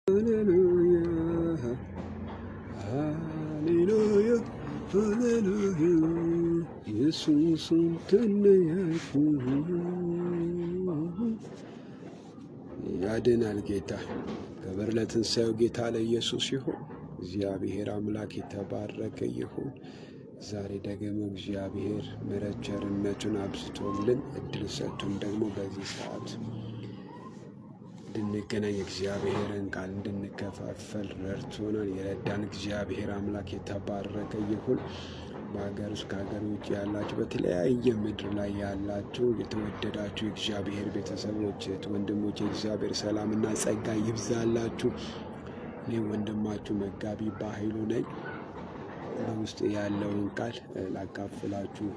ሃሌሉያ ሃሌሉያ ሃሌሉያ ኢየሱስን ትንያችሁ ያድናል ጌታ። ክብር ለትንሣኤው ጌታ ለኢየሱስ ይሁን። እግዚአብሔር አምላክ የተባረከ ይሁን። ዛሬ ደግሞ እግዚአብሔር ምሕረት ቸርነቱን አብዝቶልን እድል ሰጥቶን ደግሞ በዚህ ሰዓት እንድንገናኝ እግዚአብሔርን ቃል እንድንከፋፈል ረድቶናል። የረዳን እግዚአብሔር አምላክ የተባረከ ይሁን። በሀገር ውስጥ ከሀገር ውጭ ያላችሁ በተለያየ ምድር ላይ ያላችሁ የተወደዳችሁ የእግዚአብሔር ቤተሰቦች ወንድሞች፣ የእግዚአብሔር ሰላምና ጸጋ ይብዛላችሁ። እኔ ወንድማችሁ መጋቢ ባህሉ ነኝ። በውስጥ ያለውን ቃል ላካፍላችሁ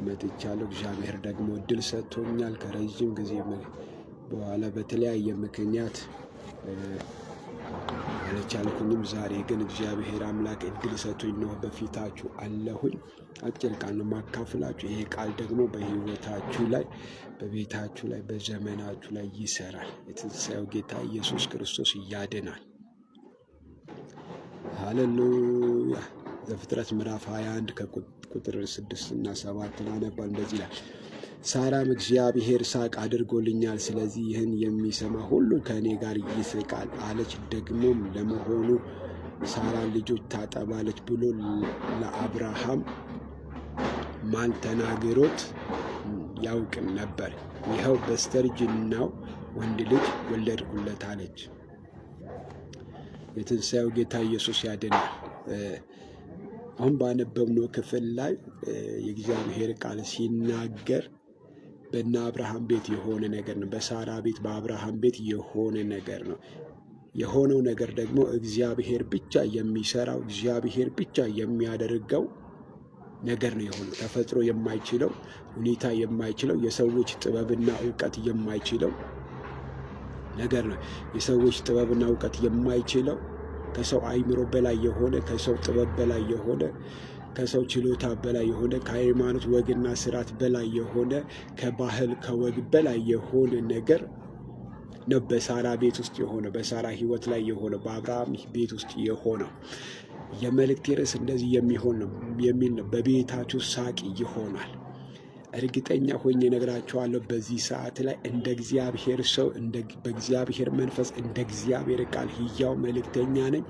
መጥቻለሁ። እግዚአብሔር ደግሞ እድል ሰጥቶኛል። ከረዥም ጊዜ በኋላ በተለያየ ምክንያት አልቻልኩኝም። ዛሬ ግን እግዚአብሔር አምላክ እድል ሰጥቶኝ ነው በፊታችሁ አለሁኝ። አጭር ቃል ነው ማካፍላችሁ። ይሄ ቃል ደግሞ በሕይወታችሁ ላይ፣ በቤታችሁ ላይ፣ በዘመናችሁ ላይ ይሰራል። የትንሣኤው ጌታ ኢየሱስ ክርስቶስ ያድናል። ሃሌሉያ። ዘፍጥረት ምዕራፍ 21 ከቁጥር 6 እና 7 አነባል። እንደዚህ ይላል። ሳራም እግዚአብሔር ሳቅ አድርጎልኛል፣ ስለዚህ ይህን የሚሰማ ሁሉ ከእኔ ጋር ይስቃል አለች። ደግሞም ለመሆኑ ሳራ ልጆች ታጠባለች ብሎ ለአብርሃም ማን ተናግሮት ያውቅ ነበር? ይኸው በስተርጅናው ወንድ ልጅ ወለድኩለት አለች። የትንሣኤው ጌታ ኢየሱስ ያድናል። አሁን ባነበብነው ክፍል ላይ የእግዚአብሔር ቃል ሲናገር በእነ አብርሃም ቤት የሆነ ነገር ነው። በሳራ ቤት በአብርሃም ቤት የሆነ ነገር ነው። የሆነው ነገር ደግሞ እግዚአብሔር ብቻ የሚሰራው እግዚአብሔር ብቻ የሚያደርገው ነገር ነው የሆነው። ተፈጥሮ የማይችለው፣ ሁኔታ የማይችለው፣ የሰዎች ጥበብና እውቀት የማይችለው ነገር ነው። የሰዎች ጥበብና እውቀት የማይችለው፣ ከሰው አእምሮ በላይ የሆነ፣ ከሰው ጥበብ በላይ የሆነ፣ ከሰው ችሎታ በላይ የሆነ፣ ከሃይማኖት ወግና ስርዓት በላይ የሆነ፣ ከባህል ከወግ በላይ የሆነ ነገር ነው። በሳራ ቤት ውስጥ የሆነ፣ በሳራ ህይወት ላይ የሆነ፣ በአብርሃም ቤት ውስጥ የሆነው። የመልእክቴ ርዕስ እንደዚህ የሚሆን ነው የሚል ነው። በቤታችሁ ሳቅ ይሆናል። እርግጠኛ ሆኜ እነግራችኋለሁ። በዚህ ሰዓት ላይ እንደ እግዚአብሔር ሰው፣ በእግዚአብሔር መንፈስ፣ እንደ እግዚአብሔር ቃል ሕያው መልእክተኛ ነኝ።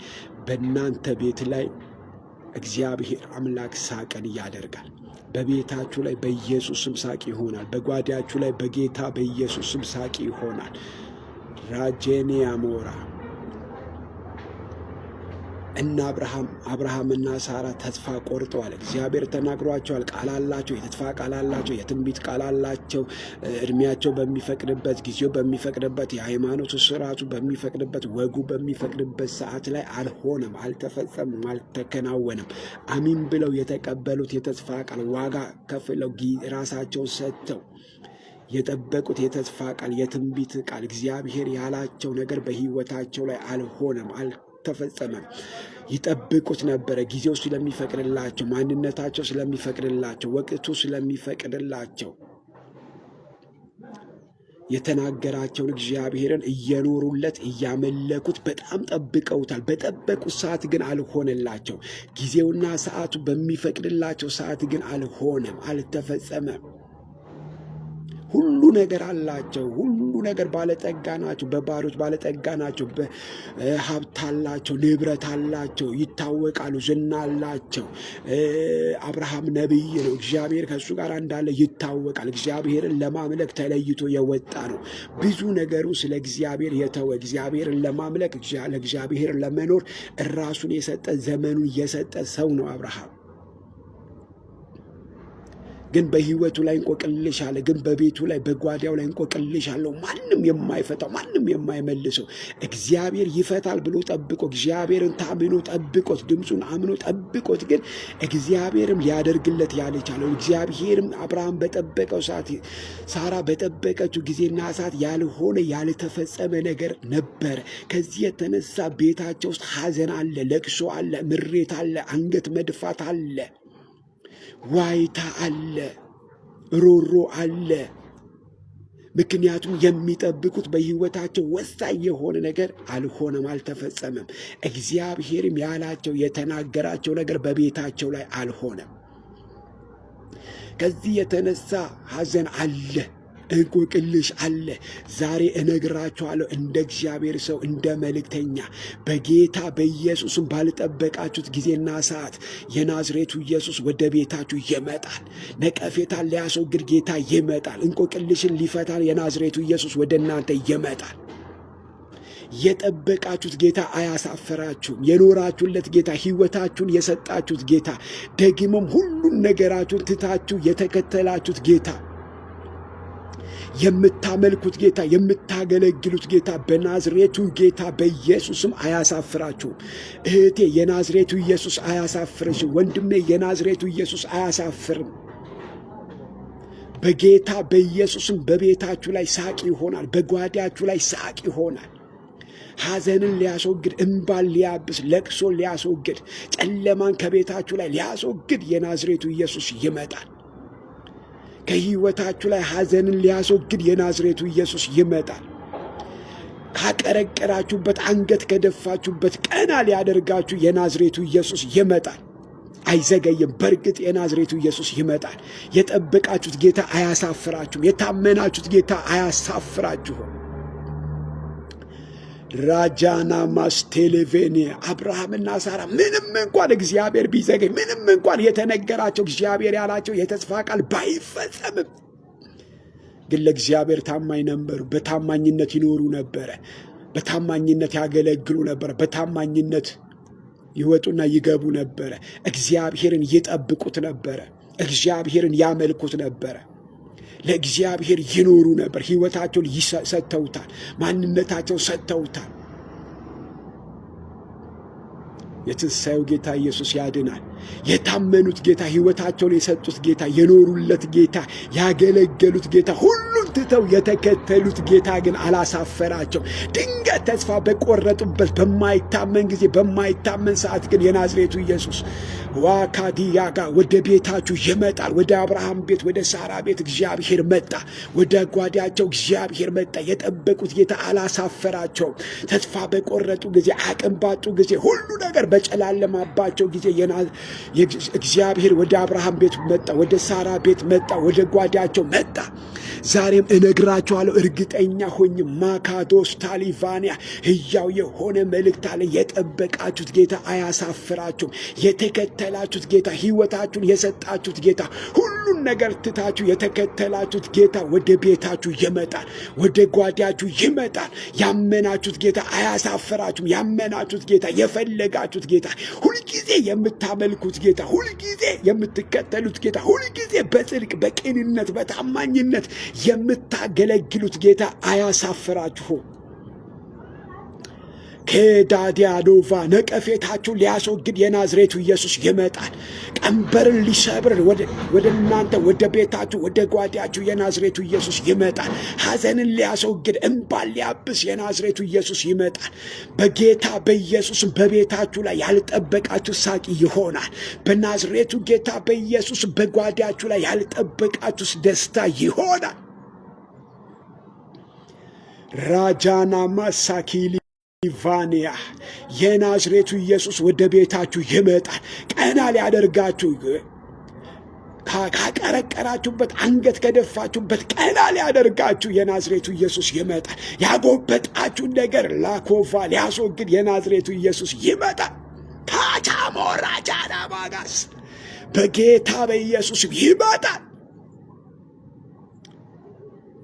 በእናንተ ቤት ላይ እግዚአብሔር አምላክ ሳቅን ያደርጋል። በቤታችሁ ላይ በኢየሱስም ሳቅ ይሆናል። በጓዳችሁ ላይ በጌታ በኢየሱስም ሳቅ ይሆናል። ራጄኒያ ሞራ እና አብርሃምና ሳራ ተስፋ ቆርጠዋል። እግዚአብሔር ተናግሯቸዋል። ቃል አላቸው። የተስፋ ቃል አላቸው። የትንቢት ቃል አላቸው። እድሜያቸው በሚፈቅድበት፣ ጊዜው በሚፈቅድበት፣ የሃይማኖቱ ስርዓቱ በሚፈቅድበት፣ ወጉ በሚፈቅድበት ሰዓት ላይ አልሆነም፣ አልተፈጸምም፣ አልተከናወነም። አሚን ብለው የተቀበሉት የተስፋ ቃል፣ ዋጋ ከፍለው ራሳቸውን ሰጥተው የጠበቁት የተስፋ ቃል፣ የትንቢት ቃል፣ እግዚአብሔር ያላቸው ነገር በሕይወታቸው ላይ አልሆነም፣ አልተፈጸመም። ይጠብቁት ነበረ። ጊዜው ስለሚፈቅድላቸው፣ ማንነታቸው ስለሚፈቅድላቸው፣ ወቅቱ ስለሚፈቅድላቸው የተናገራቸውን እግዚአብሔርን እየኖሩለት እያመለኩት በጣም ጠብቀውታል። በጠበቁት ሰዓት ግን አልሆነላቸው። ጊዜውና ሰዓቱ በሚፈቅድላቸው ሰዓት ግን አልሆነም፣ አልተፈጸመም። ሁሉ ነገር አላቸው። ሁሉ ነገር ባለጠጋ ናቸው። በባሮች ባለጠጋ ናቸው። ሀብት አላቸው፣ ንብረት አላቸው፣ ይታወቃሉ፣ ዝና አላቸው። አብርሃም ነቢይ ነው። እግዚአብሔር ከእሱ ጋር እንዳለ ይታወቃል። እግዚአብሔርን ለማምለክ ተለይቶ የወጣ ነው። ብዙ ነገሩ ስለ እግዚአብሔር የተወ፣ እግዚአብሔርን ለማምለክ ለእግዚአብሔር ለመኖር ራሱን የሰጠ፣ ዘመኑን የሰጠ ሰው ነው አብርሃም። ግን በህይወቱ ላይ እንቆቅልሽ አለ። ግን በቤቱ ላይ በጓዳው ላይ እንቆቅልሽ አለው። ማንም የማይፈታው፣ ማንም የማይመልሰው። እግዚአብሔር ይፈታል ብሎ ጠብቆ፣ እግዚአብሔርን ታምኖ ጠብቆት፣ ድምፁን አምኖ ጠብቆት፣ ግን እግዚአብሔርም ሊያደርግለት ያልቻለው፣ እግዚአብሔርም አብርሃም በጠበቀው ሰዓት፣ ሳራ በጠበቀችው ጊዜና ሰዓት ያልሆነ ያልተፈጸመ ነገር ነበረ። ከዚህ የተነሳ ቤታቸው ውስጥ ሐዘን አለ፣ ለቅሶ አለ፣ ምሬት አለ፣ አንገት መድፋት አለ፣ ዋይታ አለ፣ ሮሮ አለ፣ ምክንያቱም የሚጠብቁት በሕይወታቸው ወሳኝ የሆነ ነገር አልሆነም፣ አልተፈጸመም። እግዚአብሔርም ያላቸው የተናገራቸው ነገር በቤታቸው ላይ አልሆነም። ከዚህ የተነሳ ሐዘን አለ፣ እንቆቅልሽ አለ። ዛሬ እነግራችኋለሁ እንደ እግዚአብሔር ሰው እንደ መልእክተኛ በጌታ በኢየሱስም ባልጠበቃችሁት ጊዜና ሰዓት የናዝሬቱ ኢየሱስ ወደ ቤታችሁ ይመጣል። ነቀፌታን ሊያስወግድ ጌታ ይመጣል። እንቆቅልሽን ሊፈታ የናዝሬቱ ኢየሱስ ወደ እናንተ ይመጣል። የጠበቃችሁት ጌታ አያሳፍራችሁም። የኖራችሁለት ጌታ፣ ሕይወታችሁን የሰጣችሁት ጌታ፣ ደግሞም ሁሉን ነገራችሁን ትታችሁ የተከተላችሁት ጌታ፣ የምታመልኩት ጌታ፣ የምታገለግሉት ጌታ በናዝሬቱ ጌታ በኢየሱስም አያሳፍራችሁም። እህቴ የናዝሬቱ ኢየሱስ አያሳፍርሽም። ወንድሜ የናዝሬቱ ኢየሱስ አያሳፍርም። በጌታ በኢየሱስም በቤታችሁ ላይ ሳቅ ይሆናል። በጓዳችሁ ላይ ሳቅ ይሆናል። ሐዘንን ሊያስወግድ፣ እምባን ሊያብስ፣ ለቅሶን ሊያስወግድ፣ ጨለማን ከቤታችሁ ላይ ሊያስወግድ የናዝሬቱ ኢየሱስ ይመጣል። ከሕይወታችሁ ላይ ሐዘንን ሊያስወግድ የናዝሬቱ ኢየሱስ ይመጣል። ካቀረቀራችሁበት፣ አንገት ከደፋችሁበት ቀና ሊያደርጋችሁ የናዝሬቱ ኢየሱስ ይመጣል። አይዘገይም። በእርግጥ የናዝሬቱ ኢየሱስ ይመጣል። የጠበቃችሁት ጌታ አያሳፍራችሁም። የታመናችሁት ጌታ አያሳፍራችሁም። ራጃና ማስቴሌቬኒ አብርሃምና ሳራ ምንም እንኳን እግዚአብሔር ቢዘገይ፣ ምንም እንኳን የተነገራቸው እግዚአብሔር ያላቸው የተስፋ ቃል ባይፈጸምም ግን ለእግዚአብሔር ታማኝ ነበሩ። በታማኝነት ይኖሩ ነበረ። በታማኝነት ያገለግሉ ነበረ። በታማኝነት ይወጡና ይገቡ ነበረ። እግዚአብሔርን ይጠብቁት ነበረ። እግዚአብሔርን ያመልኩት ነበረ። ለእግዚአብሔር ይኖሩ ነበር። ሕይወታቸውን ሰጥተውታል። ማንነታቸውን ሰጥተውታል። የትንሣኤው ጌታ ኢየሱስ ያድናል። የታመኑት ጌታ፣ ሕይወታቸውን የሰጡት ጌታ፣ የኖሩለት ጌታ፣ ያገለገሉት ጌታ፣ ሁሉን ትተው የተከተሉት ጌታ ግን አላሳፈራቸው። ድንገት ተስፋ በቆረጡበት በማይታመን ጊዜ በማይታመን ሰዓት ግን የናዝሬቱ ኢየሱስ ዋካዲያጋ ወደ ቤታችሁ ይመጣል። ወደ አብርሃም ቤት፣ ወደ ሳራ ቤት እግዚአብሔር መጣ። ወደ ጓዳቸው እግዚአብሔር መጣ። የጠበቁት ጌታ አላሳፈራቸውም። ተስፋ በቆረጡ ጊዜ፣ አቅም ባጡ ጊዜ፣ ሁሉ ነገር በጨላለማባቸው ጊዜ እግዚአብሔር ወደ አብርሃም ቤት መጣ፣ ወደ ሳራ ቤት መጣ፣ ወደ ጓዳቸው መጣ። ዛሬም እነግራችኋለሁ እርግጠኛ ሆኝ ማካዶስ ታሊቫኒያ ሕያው የሆነ መልእክት አለ። የጠበቃችሁት ጌታ አያሳፍራችሁም። የተከተላችሁት ጌታ፣ ሕይወታችሁን የሰጣችሁት ጌታ፣ ሁሉን ነገር ትታችሁ የተከተላችሁት ጌታ ወደ ቤታችሁ ይመጣል፣ ወደ ጓዳችሁ ይመጣል። ያመናችሁት ጌታ አያሳፍራችሁም። ያመናችሁት ጌታ፣ የፈለጋችሁት ጌታ፣ ሁልጊዜ የምታመልኩት ጌታ፣ ሁልጊዜ የምትከተሉት ጌታ፣ ሁልጊዜ በጽድቅ በቅንነት በታማኝነት የምታገለግሉት ጌታ አያሳፍራችሁም። ከዳዲያዶቫ ነቀፌታችሁን ሊያስወግድ የናዝሬቱ ኢየሱስ ይመጣል። ቀንበርን ሊሰብር ወደ እናንተ ወደ ቤታችሁ ወደ ጓዳችሁ የናዝሬቱ ኢየሱስ ይመጣል። ሐዘንን ሊያስወግድ እንባን ሊያብስ የናዝሬቱ ኢየሱስ ይመጣል። በጌታ በኢየሱስ በቤታችሁ ላይ ያልጠበቃችሁ ሳቂ ይሆናል። በናዝሬቱ ጌታ በኢየሱስ በጓዳችሁ ላይ ያልጠበቃችሁ ደስታ ይሆናል። ራጃና ማሳኪሊ ቫንያ የናዝሬቱ ኢየሱስ ወደ ቤታችሁ ይመጣል። ቀና ሊያደርጋችሁ ካቀረቀራችሁበት አንገት ከደፋችሁበት ቀና ሊያደርጋችሁ የናዝሬቱ ኢየሱስ ይመጣል። ያጎበጣችሁን ነገር ላኮቫ ሊያስወግድ የናዝሬቱ ኢየሱስ ይመጣል። ታቻሞራ ጃናባጋስ በጌታ በኢየሱስ ይመጣል።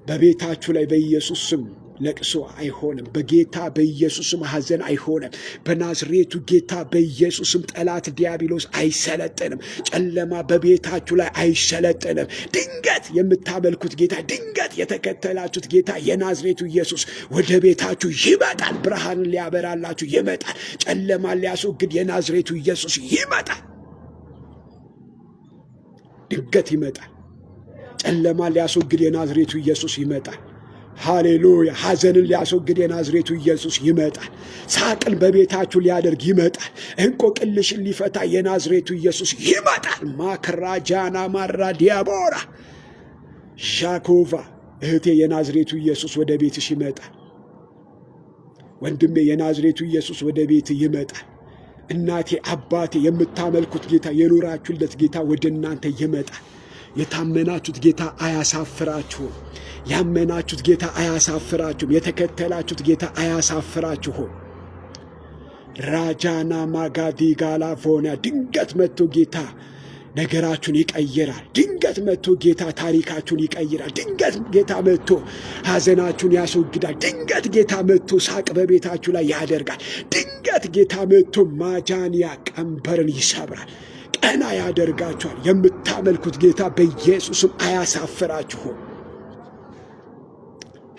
በቤታችሁ ላይ በኢየሱስ ስም ለቅሶ አይሆንም። በጌታ በኢየሱስም ሐዘን አይሆንም። በናዝሬቱ ጌታ በኢየሱስም ጠላት ዲያብሎስ አይሰለጥንም። ጨለማ በቤታችሁ ላይ አይሰለጥንም። ድንገት የምታመልኩት ጌታ፣ ድንገት የተከተላችሁት ጌታ የናዝሬቱ ኢየሱስ ወደ ቤታችሁ ይመጣል። ብርሃንን ሊያበራላችሁ ይመጣል። ጨለማን ሊያስወግድ የናዝሬቱ ኢየሱስ ይመጣል። ድንገት ይመጣል። ጨለማን ሊያስወግድ የናዝሬቱ ኢየሱስ ይመጣል። ሃሌሉያ! ሐዘንን ሊያስወግድ የናዝሬቱ ኢየሱስ ይመጣል። ሳቅን በቤታችሁ ሊያደርግ ይመጣል። እንቆቅልሽን ሊፈታ የናዝሬቱ ኢየሱስ ይመጣል። ማክራጃና ማራ ዲያቦራ ዣኮቫ እህቴ የናዝሬቱ ኢየሱስ ወደ ቤትሽ ይመጣል። ወንድሜ የናዝሬቱ ኢየሱስ ወደ ቤት ይመጣል። እናቴ አባቴ፣ የምታመልኩት ጌታ፣ የኖራችሁለት ጌታ ወደ እናንተ ይመጣል። የታመናችሁት ጌታ አያሳፍራችሁም። ያመናችሁት ጌታ አያሳፍራችሁም። የተከተላችሁት ጌታ አያሳፍራችሁም። ራጃና ማጋዲ ጋላፎኒያ ድንገት መጥቶ ጌታ ነገራችሁን ይቀይራል። ድንገት መጥቶ ጌታ ታሪካችሁን ይቀይራል። ድንገት ጌታ መጥቶ ሐዘናችሁን ያስወግዳል። ድንገት ጌታ መጥቶ ሳቅ በቤታችሁ ላይ ያደርጋል። ድንገት ጌታ መጥቶ ማጃንያ ቀንበርን ይሰብራል፣ ቀና ያደርጋችኋል። የምታመልኩት ጌታ በኢየሱስም አያሳፍራችሁም።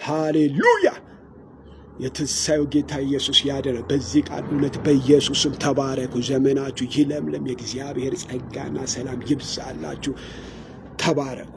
ሃሌሉያ! የትንሣኤው ጌታ ኢየሱስ ያደረ በዚህ ቃል እውነት በኢየሱስም ተባረኩ። ዘመናችሁ ይለምለም። የእግዚአብሔር ጸጋና ሰላም ይብዛላችሁ። ተባረኩ።